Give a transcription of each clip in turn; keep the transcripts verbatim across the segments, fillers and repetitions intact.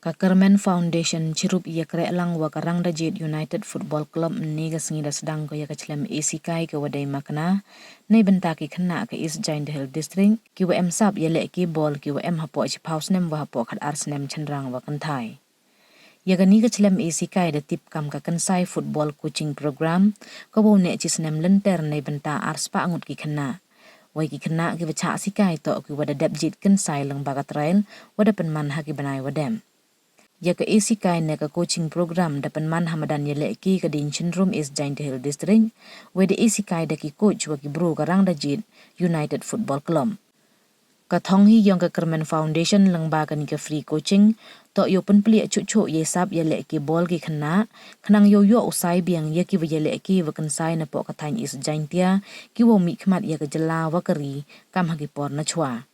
Ka Kyrmen Foundation chirup yakrehlang wa ka Rangdajied United Football Club ynne ka sngi da sdang ko ya ka chlem esikai ka wa dei makna neibynta ki khynnah ka East Jaiñtia Hills District ki wa em sap yalehke ball ki wa em hapoh chiphaw snem wa hapoh khatar snem chynrang wa kynthai. Ya kani ka chlem esikai da tip kam ka Kynsai Football Coaching Program ka wow neh chi snem lynter neibynta ar spah ngut ki khynnah. Wei ki khynnah ki wa chah sikai toh ki wa da dep jied kynsai lyngba ka trial wa da pynman ha ki bnai wa dep. Ya ka esikai ne ka coaching program da pynman ha madan yalehke ka Dieng Chynrum, East Jaiñtia Hills District, wei da esikai da ki coach wa ki bru ka Rangdajied United Football Club. Ka thong hi yong ka Kyrmen Foundation lyngba kani ka free coaching toh yow pynplie chuh chuh yei sap yalehke ball ki khynnah, khnang yow yoh u sai biang ya ki wa yalehke wa kynsai napoh ka thaiñ East Jaiñtia ki wow mihkhmat ya ka jylla wa ka ri kam ha ki por nachwa.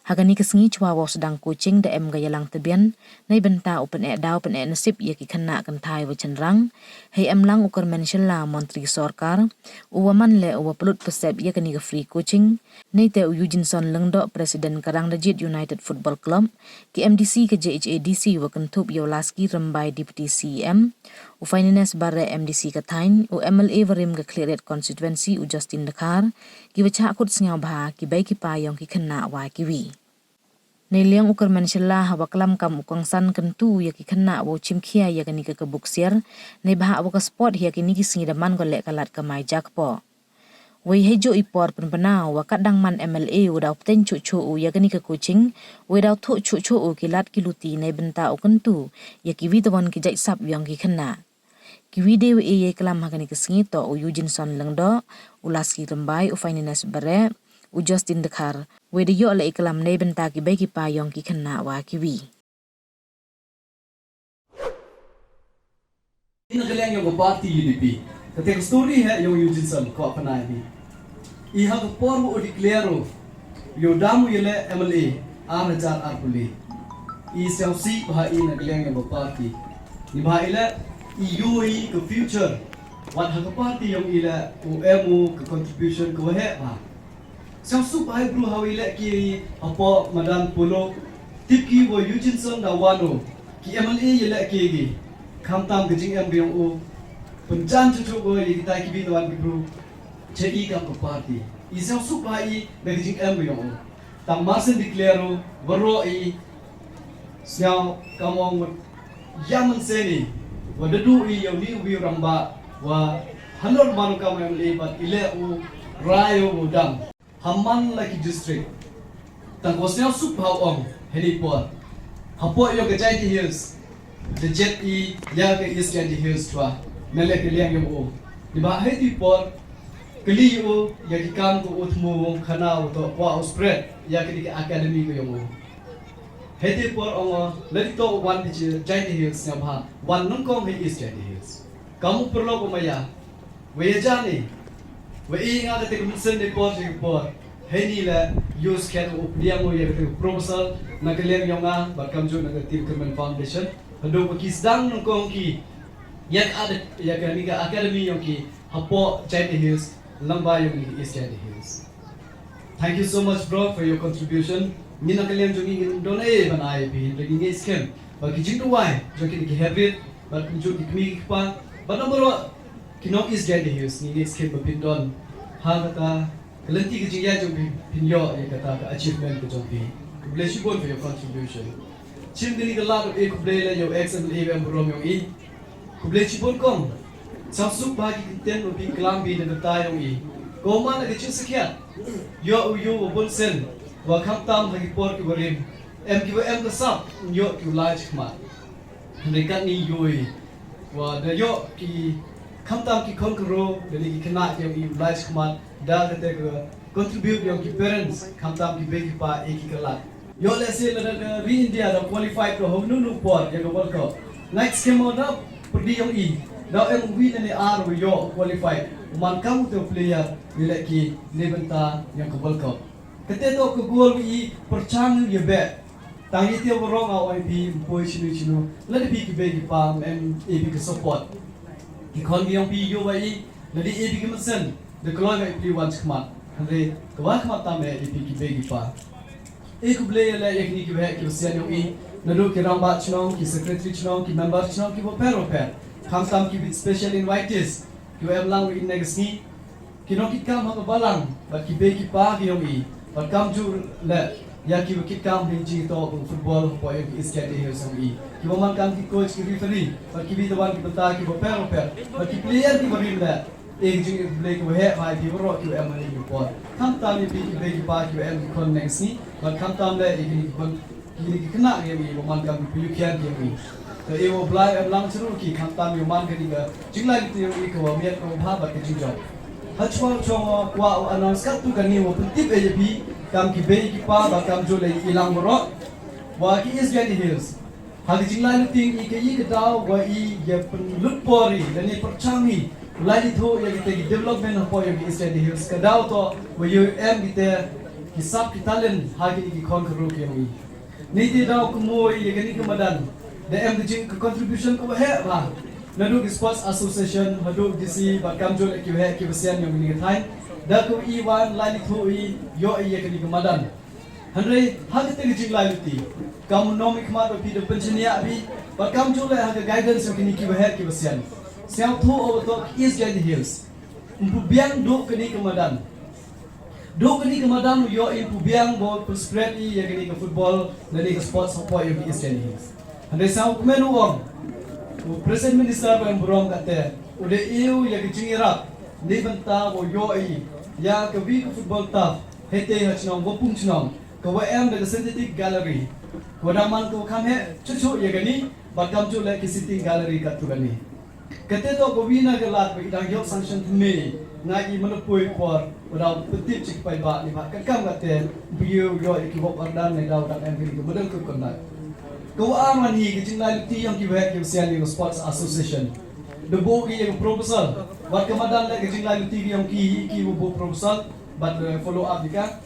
Ha kani ka sngi chwa wow sdang coaching da em ka yalang tbian neibynta u pyneh daw pyneh nasip ya ki khynnah kynthai wa chynrang. Hei emlang u Kyrmen Shylla, Montri Sorkar, u wa man leh u wa pynlut pynsep ya kani ka free coaching. Neite u Eugene Son Lyngdoh, President ka Rangdajied United Football Club, ki M D C ka J H A D C wa kynthup ya u Laski Rymbai, Deputy C E M, u Fineness Bareh, M D C ka thaiñ, u M L A warim ka Khliehriat Constituency u Justin Dkhar, ki wa chah khut sngewbha, ki bei ki pa yong ki khynnah wa kiwi. Neiliang u Kyrmen Shylla ha wa klam kam u kongsan kyntu ya ki khynnah wow chimkhia ya kani ka ka buksiar, neibhah wa ka sport hi ya kini ki sngi da man ko leh ka lad kamai jakpoh. Wei hei juh i por pynbna wa kat dang man M L A u daw pteng chuh chuh u ya kani ka coaching, wei daw thuh chuh chuh u ki lad ki luti neibynta u kyntu ya kiwi tawon ki jait sap yong ki khynnah. Kiwi de wa e yei klam ha kani ka sngi toh u Eugene Son Lyngdoh, u Laski Rymbai, u Fineness Bareh, u Justin Dkhar, wei da yoh leh i klam neibynta ki bei ki pa yong ki khynnah wa kiwi. Ina ka liang yong ka party U D P. Kate ka story he yong Eugene Son ko pynai ni. I ha ka por u declare u yow dam u yaleh M L A ar hajar arphaw le. I sngewsih bha i na ka liang yong ka party. Neibhah i leh i yoh i ka future. Wat ha ka party yong i leh u em u ka contribution ka waheh bha. Sngewsuk bha i bru ha wa i lehke i hapoh madan Polo. Tip ki wa Eugene Son da wan u ki M L A yalehke ki. Khamtam ka jingem ka yong u pynjan chuh chuh ko ya kitai kiwi tawon ki bru. Che i kam ka party. I sngewsuk bha i na ka jingem ka yong u. Tang marsien declare u waroh i sngew kam ong wa ya man seni wa da du i yow ni u wi u rangbah wa hanor man u kam M L A bad i leh u rai u dam. Ha man la ki district. Tang ko sngewsuk bha u ong heni por. Hapoh yong ka Jaintia Hills. Da jet i ya ka East Jaintia Hills chwa. Na leh ka liang yong u. Neibhah hei ti por kylli u ya ki kam ko u thmu u khana u toh wa u spread ya ka di ka academy ko yong u. Hei ti por ong u leh di toh wan di chi Jaintia Hills sngewbha wan nyngkong hei East Jaintia Hills. Kam u pyrlok u maya. Wei ya jani. Wei i nga kate ka mynsiem de por de por. Heini leh use khet u pdiang u ya kate ka proposal na ka liang yong nga bad kamjooh na ka team Kyrmen Foundation. Hadooh wa ki sdang nyngkong ki ya ka ad-, ya kani ka academy yong ki hapoh Jaintia Hills, lyngba yong ki East Jaintia Hills. Thank you so much, bro, for your contribution. Ngi na ka liang jong ngi ngim don ei ban ai phi, hynrei ngi ngeit skhem ba ki jingduwai jong kini ki heprit bad kumjuh ki kmie ki kpa bad namar wa ki nong East Jaintia Hills, ngi ngeit skhem ba phin don ha kata ka lynti ka jingïaid jong phi, phin ïoh ïa kata ka achievement ka jong phi. Khublei shibun for your contribution. Chim kini ka lad u e khublei leh ïa u ex M L A wa em burom yong i. Khublei chibun kong. Sngewsuk bha ki kyntien wa phi klam phi na ka bynta yong i. Ko man na ka jingsakhiat. Ïoh u ïoh wa bun sien wa khamtam ha ki por ki wa rim. Em ki wa em ka sap, ïoh ki u lai chakhmat. Hynrei katni ïoh i wa da ïoh ki khamtam ki khon khynroo, da ni ki khynnah ki yong i u lai chakhmat da kata ka contribute yong ki parents, khamtam ki bei ki pa e ki ka lad. Ïoh lehse lada ka ri India da qualified ko ha u nu nu por ïa ka World Cup. Ngait skhem mo da pyrdi yong i da em uwi ne ne ar u ïoh qualified u man kam u te u player ne leh ki ne bynta yong ka World Cup. Kate toh ka goal wi i pyrchang ïa beh. Tang ïa te warong a oi phi mpoi chinu chinu. Lada phi ki bei ki pa em e phi ka support. Ki khon ki yong phi ïoh wa i lada e phi ki mynsiem da kloi wa i phi wan chakhmat. Hynrei ka wa khmat tam e e phi ki bei ki pa. E khublei ya leh ya kini ki waheh ki wasian yong i, nadooh ki rangbah chnong, ki secretary chnong, ki member chnong, ki waphær waphær. Khamtam ki special invitees ki wa em lang wa i ne ka sngi, ki nongkitkam ha ka balang, bad ki bei ki pa ki yong i, bad kamjooh leh ya ki wa kitkam ha i jingtoh football hapoh yong ki East Jaintia Hills yong i, ki wa man kam ki coach, ki referee, bad ki wi tawan ki bynta ki waphær waphær, bad ki player ki wa rim leh. E ka jingkhublei ka waheh bha ya phi waroh ki wa em ha ini i por. Khamtam ya phi ki bei ki pa ki wa em ki khon ne ka sngi, bad khamtam leh ya kini ki khon, kini ki khynnah ki yong i wa man kam ki payu khian ki yong i. Te e wa Blai em lang chiruh ki, khamtam yow man kani ka jinglai luti yong i ka wa miat ka wa bha bad ka jingjop. Hachwa chong wa kwah u announce kattu kani wa pyntip e ya phi kam ki bei ki pa bad kamjooh leh i lang waroh, wa ki East Jaintia Hills, ha ka jinglai luti i ka i ka daw wa i ya pynlut por i, lane pyrchang i, lai li thoh ya kite ki development hapoh yong ki East Jaintia Hills, ka daw toh wa yow em kite ki sap ki talent ha kini ki khon kharu ki yong i. Neite daw kynmoo i ya kani ka madan, da em ka jing ka contribution ka waheh bha, nadooh ki sports association, hadooh D C, bad kamjooh leh ki waheh ki wasian yong kani ka thaiñ, da ka i wan lai li thoh i, yoh i ya kani ka madan. Hynrei ha kate ka jinglai luti, kam u nongmihkhmat wa phi da pynchaniah phi, bad kamjooh leh ha ka guidance yong kini ki waheh ki wasian, sñiawthooh o wa toh ki East Jaintia Hills, ym pu biang dooh kani ka madan. Dooh kani ka madan u yoh i, ym pu biang wow pynspread i ya kani ka football lane ka sports hapoh yong ki East Jaintia Hills. Hynrei sñiaw kmen u ong, u President Minister wa em burom kate, u da e u ya ka jingyarap neibynta wow yoh i ya ka wi ka football turf heitæ ha chnong, wa pung chnong, ka wa em da ka synthetic gallery, ka wa dang man ka wa kham heh chooh chooh ya kani, bad kamjooh leh ki sitting gallery kattu kani. Kate toh ka wi na ka lad wa i dang yoh sanction thymme, nga i man u poi por wa daw pyntip cha ki paidbah neibhah katkam kate, ym pu yow yoh ya ki work order, neidaw dang em kani ka model code conduct. Ka wa ar wan hi ka jinglai luti yong ki waheh ki wasian yong ka sports association, da booh ki ya ka proposal, bad ka madan leh ka jinglai luti ki yong ki, ki wa booh proposal, bad da follow up ya ka.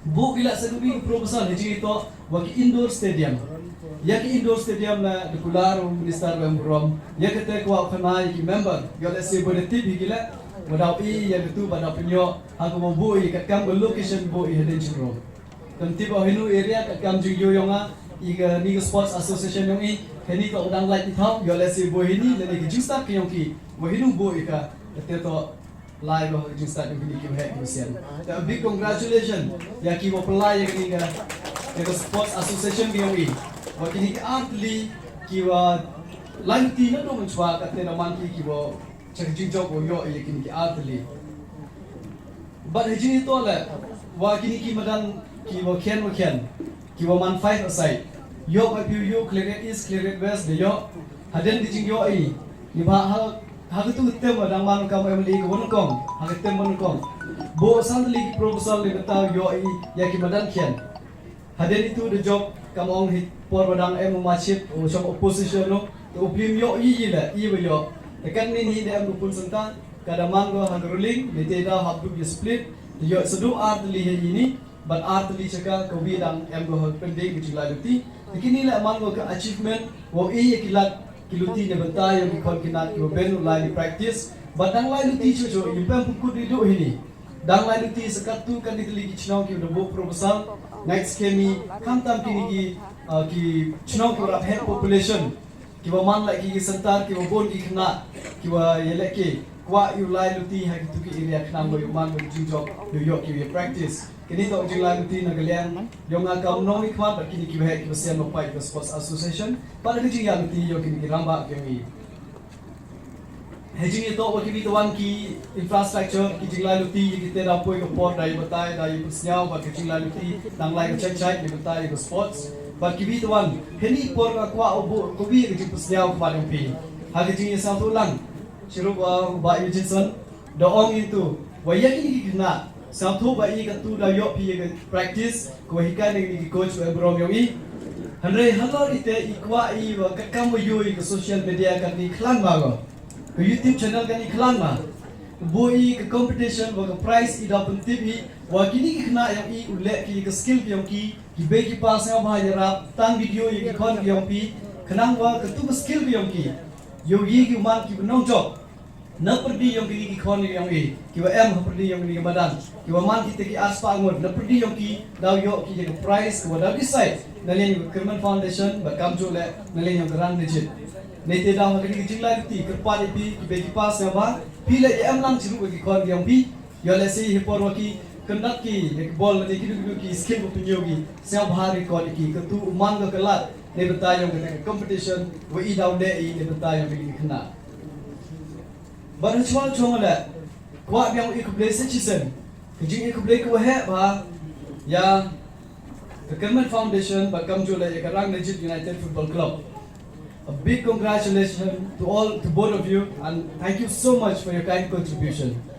Booh ki leh sa ka wi ka proposal ha i jingitoh wa ki indoor stadium. Ya ki indoor stadium leh da kular u Minister wa em burom, ya kate kwah u khana ya ki member, yow lehse boi da tip hi ki leh, wa daw e ya katu bad daw pynyoh ha ka wa booh i, katkam ka location booh i hadien chynro. Kam tip o hinu area, katkam jingyoo yong nga, i kani ka sports association yong i, heini toh u dang lait i thaw, yow lehse booh heini, lane ka jingstad ka yong ki wa hinu booh i ka, kate toh lai ko ha ka jingstad yong kini ki waheh ki wasian. Te a big congratulation ya ki wa pynlai ya kini ka, ya ka sports association ki yong i, wa kini ki ar tylli ki wa lai luti nadooh mynchwa, kate da man ki ki wa cha ka jingjop wow yoh ya kini ki ar tylli. Bad ha i jingitoh leh, wa kini ki madan ki wa khian wa khian, ki wa man five a side, yoh wa phi u yoh Khliehriat East, Khliehriat West da yoh. Hadien ka jingyoh i, neibhah ha, ha katu ka term wa dang man kam u M L A ka wa nyngkong, ha ka term wa nyngkong, booh san tylli ki proposal neibynta yoh i ya ki madan khian. Hadien itu da jop, kam ong hi por wa dang em u Machit, u chong opposition no, te u plim yoh i, i leh i wa yoh. Te katni ni da em u pun senta, ka da man ko ha ka ruling, neite daw hap dup ya split, te yoh sa du ar tylli ha ini, bad ar tylli cha ka, ka wi dang em ko ha pending ka jinglai luti. Te kini leh man ko ka achievement, wow e ya ki lad ki luti neibynta yong ki khon ki nat ki wa bun u lai ni practice, bad dang lai luti chooh chooh, i pem pynkut i dooh heini. Dang lai luti sa kattu katni tylli ki chnong ki wa da booh proposal, ngait skhem i, khamtam kini ki, ah, ki chnong ki wa rap heh population, ki wa man leh ki, ki center, ki wa bun ki khynnah, ki wa yalehke, kwah yow lai luti ha kitu ki area khnang wa yow man wa jingjop, yow yoh ki wa ya practice. Kini toh jinglai luti na ka liang yong nga kam u nongmihkhmat bad kini ki waheh ki wasian wa pait ka sports association, bad ka jingyaluti yong kini ki rangbah ki yong i. Ha i jingitoh wa ki wi tawan ki infrastructure, ki jinglai luti, ya kite daw poi ka por da i batai, da i pynsñiaw, bad ka jinglai luti dang lai ka chait chait neibynta ya ka sports. Bad ki wi tawan, heini por ka kwah u booh ka wi ka jingpynsñiaw khmat yong phi. Ha ka jingyasñiawthooh lang, chirup wa u Bah Eugene Son, da ong itu, wa ya kini ki khynnah, sñiawthooh wa i katu da yoh phi ya ka practice, ka wa hikai na kini ki coach wa em burom yong i. Hynrei halor ite i kwah i wa katkam wa yoh i ka social media katni khlan ma ko, ka YouTube channel katni khlan ma, booh i ka competition wa ka prize i daw pyntip i, wa kini ki khynnah yong i u leh ki ya ka skill ki yong ki, ki bei ki pa sñiawbha yarap, tan video ya ki khon ki yong phi, khnang wa katu ka skill ki yong ki, yow ye ki u man ki wa nongjop. Na pyrdi yong kini ki khon yong i, ki wa em ha pyrdi yong kini ki madan, ki wa man ki te ki ar spah ngut, na pyrdi yong ki daw yoh ki ya ka prize, ki wa daw ki sai, na liang yong ka Kyrmen Foundation, bad kamjooh le, na liang yong ka Rang Legit. Nei te daw ha kini ki jinglai ti, kyrpad i phi, ki bei ki pa sngewbha, phi le ya em lang chirup ki khon yong phi, yoh le si hi por wa ki, kyndat ki, ya ki bol, na ki du ki du ki skill wa pynyoh ki, sngewbha record ki, katu u man ka ka lad, nei bynta yong ka te ka competition, wa i daw le i, nei bynta yong kini ki khynnah. Bad ha chwa chong le, kwah biang i khublei sa chisien. Ka jing i khublei ka wa heh bha, ya ka Kyrmen Foundation, bad kamjooh le ya ka Rang Legit United Football Club. A big congratulations to all, to both of you, and thank you so much for your kind contribution.